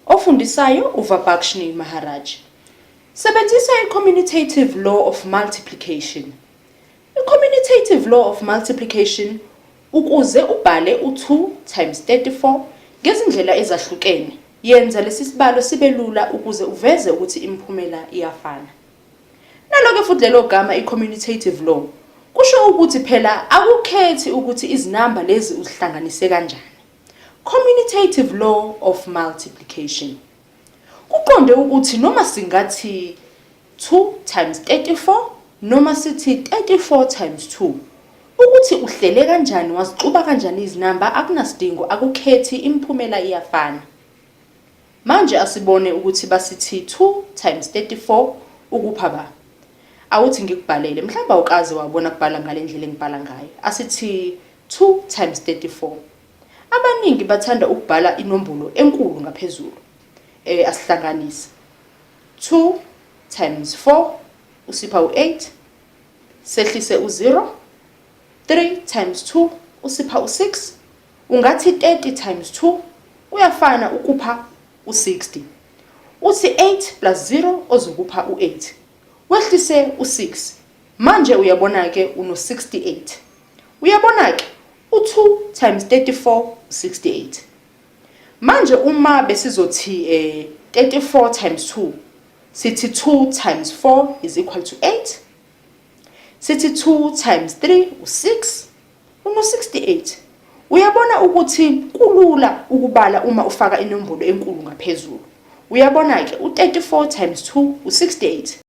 Ofundisayo uVabakshni Maharaj. Sebenzisa i-commutative law of multiplication. I-commutative law of multiplication ukuze ubhale u-2 times 34 ngezindlela ezahlukene. Yenza lesi sibalo sibe lula ukuze uveze ukuthi imiphumela iyafana. Nalo-ke futhi lelo gama i-commutative law kusho ukuthi phela akukhethi ukuthi izinamba lezi uzihlanganise kanjani. Commutative law of multiplication. Kuqonde ukuthi noma singathi 2 times 34 noma sithi 34 times 2 ukuthi uhlele kanjani wazixuba kanjani izinamba akunasidingo akukhethi imiphumela iyafana. Manje asibone ukuthi basithi 2 times 34 ukupha ba. Awuthi ngikubhalele mhlawumbe awukaze wabona kubhala ngale ndlela engibhala ngayo. Asithi 2 times 34. Abaningi bathanda ukubhala inombolo enkulu ngaphezulu. Eh asihlanganise. 2 times 4 usipha u-8 sehlise u-0 3 times 2 usipha u-6 ungathi 30 times 2 kuyafana ukupha u-60 uthi 8 plus 0 ozokupha u-8 wehlise u-6 manje uyabona-ke uno-68 uyabona-ke u-2 times 34 u-68 manje uma besizothi eh 34 times 2 sithi 2 times 4 is equal to 8 sithi 2 times 3 u6 uno-68 uyabona ukuthi kulula ukubala uma ufaka inombolo enkulu ngaphezulu uyabona ke u-34 times 2 u-68.